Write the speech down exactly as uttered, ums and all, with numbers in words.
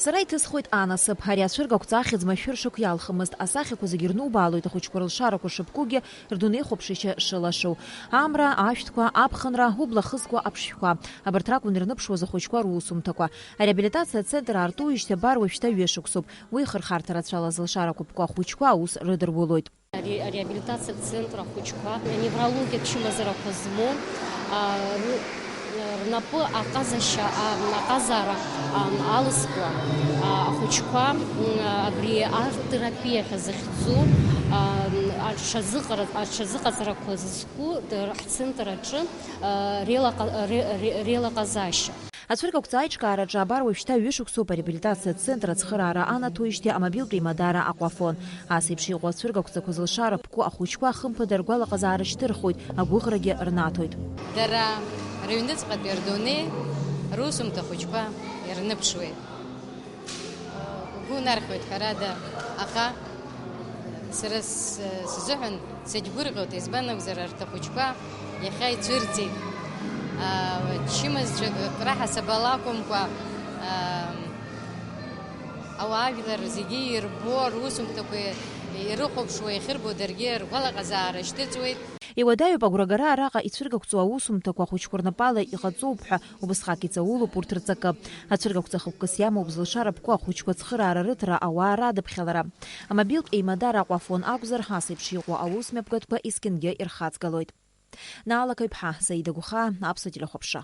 Сара иҭысхуеит анасыԥ, ари ацәыргақәҵа ахьӡ машәыршақә иалхымызт, асахьақәа зегьы рнубаалоит ахәыҷқәа рылшарақәа шыԥкугьы, рдунеихәаԥшышьа шылашоу. Амра, ашәҭқәа, аԥхынра, убла хызкуа аԥшшәқәа, абарҭ ракәын ирныԥшуаз ахәыҷқәа русумҭақәа. Ареабилитациа ацентр аартуижьҭеи абар уажәшьҭа ҩышықәсоуп. Уи хырхарҭа рацәала зылшарақәа ԥку ахәыҷқәа аус рыдырулоит. Ари ареабилитациатә центр ахәыҷқәа, аневрологиатә чымазарақәа змоу, а, ры-, рнапы аҟазашьа, а, аҟазаара, а, алызкуа, а, ахәыҷқәа, м, абри арт-терапиа ҳәа захьӡу, а, м, аҽазыҟара-, аҽазыҟаҵарақәа зызку д-, ҳцентр аҿы, а, реилаҟа-, ре-, ре-, реилаҟазашьа. Ацәыргақәҵа аиҿкаараҿы абар уажәшьҭа ҩышықәсоуп ареабилитациа центр ацхыраара анаҭоижьҭеи амобилтә еимадара Аҟәафон. Ас еиԥш иҟоу ацәыргақәҵақәа зылшара ԥку ахәыҷқәа хымԥада ргәалаҟазаара шьҭырхуеит, агәыӷрагьы рнаҭоит. Дара рыҩныҵҟатәи рдунеи русумҭа хәыҷқәа ирныԥшуеит. Гәы нархьуеит, ҳәарада, аха сара с-, сзыҳәан сагьгәырӷьоит, избан акәзар, арҭ ахәыҷқәа иахьа ицәырҵит. Аа, чымазцәак раҳасабала акәымкәа, аа, ауаажәлар зегьы ирбо, русумҭақәа ирыхәаԥшуа, иахьырбо даргьы ргәалаҟазаара шьҭыҵуеит. Иуадаҩуп агәрагара араҟа ицәыргақәҵоу аусумҭақәа ахәыҷқәа рнапала иҟаҵоуп ҳәа, убысҟак иҵаулоуп урҭ рҵакы. Ацәыргақәҵа хықәкыс иамоуп зылшара ԥку ахәыҷқәа цхыраара рыҭара, ауаа радыԥхьалара. Амобилтә еимадара Аҟәафон акәзар, ас еиԥш иҟоу аус мҩаԥгатәқәа есқьынгьы ирхаҵгылоит. Наала Қаҩԥҳа, Заида Гәхаа, Аԥсуа телехәаԥшра.